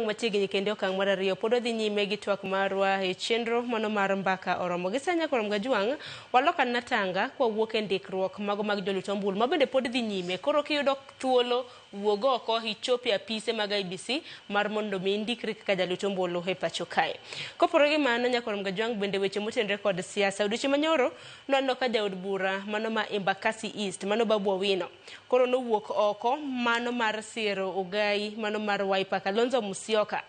machiegni kendo e okang' mar ariyo pod wadhi nyime gi twak marwa e chenro mano mar mbaka oromo. Gi sani Nyakorom Gajwang' walok anena tanga kwawuok e ndikruok mago mag jolut ombulu ma bende pod dhi nyime. Koro kiyudo thuolo wuog oko ichop e apise mag IEBC mar mondo mi indikri kaka jalut ombulu e pacho kae. Kopogore gi mano Nyakorom Gajwang' bende weche motenore kod siasa. Odiochieng' manyoro nwaneno ka jaod bura mano ma Embakasi East mano Babu Owino Koro nowuok oko mano mar siro ogai mano mar Wiper Kalonzo Musyoka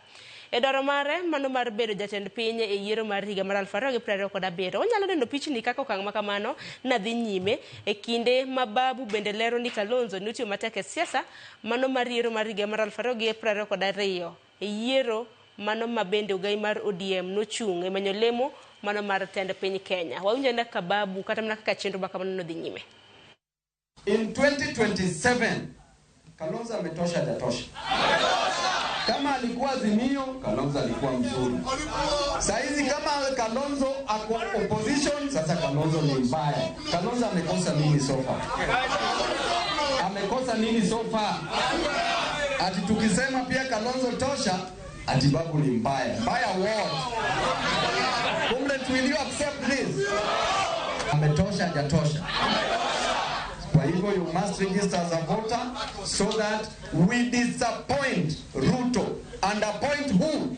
e dwaro mare mano mar bedo jatend piny e yiero mar higa mar 2027. Wanyalo neno pichni kaka okang' ma kamano nadhi nyime e kinde ma Babu bende lero ni Kalonzo ne otiyo matek e siasa mano mar yiero mar higa mar 2022 e yiero mano ma bende ogai mar ODM nochung' e manyo lemo mano mar tend piny Kenya. Wawinj ane kaka Babu kata mana kaka chenro ma kamano nodhi nyime. In 2027 Kalonzo ametosha hajatosha? Kama alikuwa Azimio, Kalonzo alikuwa mzuri. Saizi kama Kalonzo ako opposition, sasa Kalonzo ni mbaya. Kalonzo amekosa nini so far? Amekosa nini so far? Ati tukisema pia Kalonzo tosha, ati Babu ni mbaya. Mbaya what? Comrades, will you accept this? Ametosha hajatosha? Kwa hivyo you must register as a voter so that we disappoint Ruto and appoint who?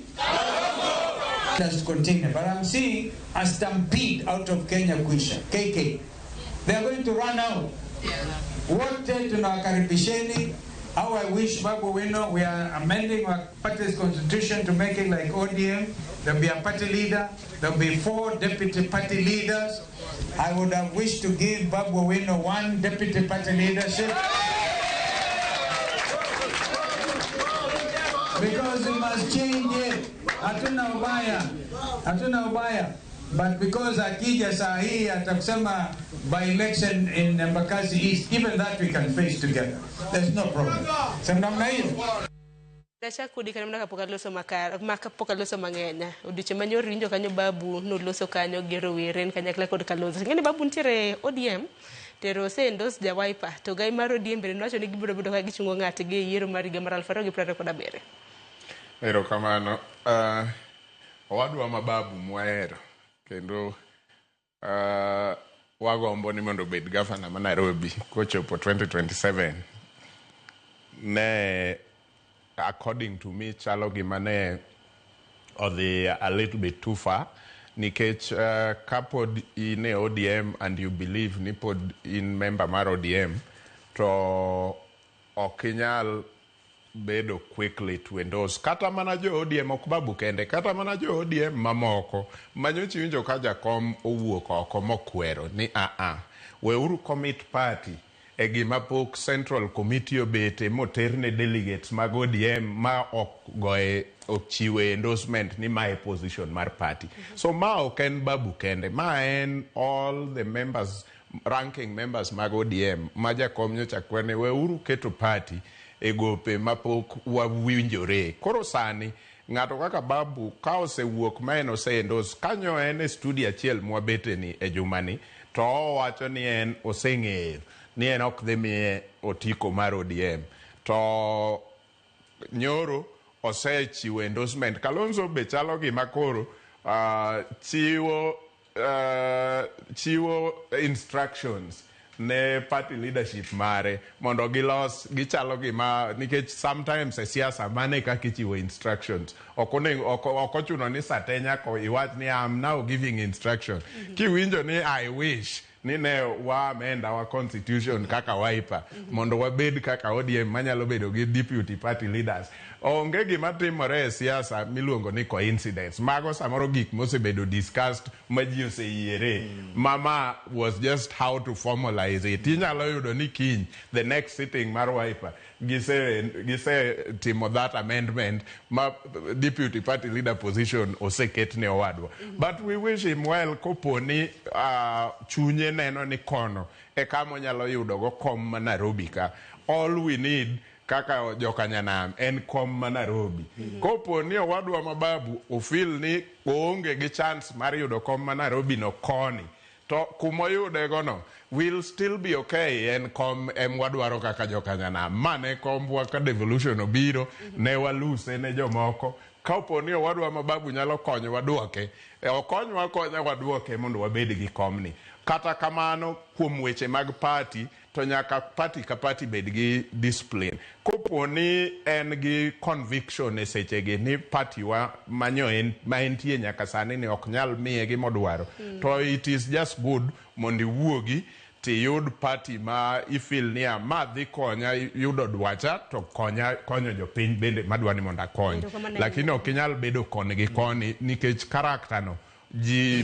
Let's continue. But I'm seeing a stampede out of Kenya Kwisha, KK. They are going to run out. Wote tunawakaribisheni. How I wish Babu Owino, we are amending our party's constitution to make it like ODM. There'll be a party leader. There'll be 4 deputy party leaders. I would have wished to give Babu Owino 1 deputy party leadership. Because we must change it. Hatuna ubaya. Hatuna ubaya. But because akija saa hii atakusema by election in Embakasi East, even that we can face together. There's no problem. So namna hiyo. Dachak kodi kata mana kapok aloso makar, ma kapok aloso mang'eny. Odiochieng' manyoro winjo kanyo Babu noloso kanyo gi rowere en kanyakla kod Kalonzo. Ing'e ni Babu nitiere ODM, tero ose endorse ja Wiper, to gai mar ODM bende nowacho ni gibiro bedo ka gichungo ng'atgi e yiero mar higa mar 2027. Erokamano. Owadwa ma Babu mwahero kendo wagombo ni mondo obed gavana ma Nairobi kochopo 2027 ne according to me chalo gima ne odhi a little bit too far nikech kapod in e ODM and you believe ni pod in member mar ODM to ok inyal bedo quickly to endorse kata mana jo ODM ok Babu kende kata mana jo ODM mamoko manyocha iwinjo ka jakom owuok oko mokwero ni a a weuru commit party e gima pok Central Committee obete moterne delegates mag ODM ma ok goye ochiwe endorsement ni mae position mar party. So ma ok en Babu kende, ma en all the members, ranking members mag ODM ma jakom nyocha kwer ni weuru keto party e gope mapok wawinjore. Koro sani ng'ato kaka Babu ka osewuok ma en ose endorse kanyo en e studio achiel mwabete ni e jumani to owacho ni en oseng'eyo ni en ok dhi miye otiko mar ODM to nyoro osechiwo endorsement. Kalonzo be chalo gima koro chiwo instructions ne party leadership mare mondo gilos gichalo gima nikech sometimes e siasa mane kaka ichiwo instructions ok onego ok ochuno ni sate nyaka iwach ni I'm now giving instruction. Kiwinjo ni I wish ni ne wa amend our constitution kaka Wiper mondo wabed kaka ODM manyalo bedo gi deputy party leaders. Onge gima timore e siasa miluongo ni coincidence. Mago samoro gik mosebedo discussed ma ji oseyiere. Mama was just how to formalize it. Inyalo yudo ni kiny the next sitting mar Wiper gise timo that amendment ma deputy party leader position oseket ne owadwa. But we wish him well kopo ni chunye neno ni kono e kama onyalo yudo go kom ma Nairobi ka. All we need kaka jokanyanam en kom ma Nairobi. Kopo ni owadwa ma Babu ofeel ni oonge gi chance mar yudo kom ma Nairobi no koni, To kumoyude gono will still be okay. En kom em wadwaro kaka jokanyanam. Ma ne kombwa ka devolution obiro, ne waluse ne jomoko. Kapo ni owadwa ma Babu nyalo konyo waduoke, okonywa akonya waduoke mondo wabed gi komni. Kata kamano, kuom weche mag party, to nyaka party ka party bed gi discipline. Kopo ni en gi conviction e sechegi ni party wa manyo en, ma entie nyaka sani ni ok nyal miye gimodwaro, to it is just good mondo iwuogi tiyud party ma ifeel niya ma dhi konya yudo dwacha to konya konyo jopiny bende madwa ni mondo akony. Erokamano. Lakini ok inyal bedo koni gi koni nikech character no ji.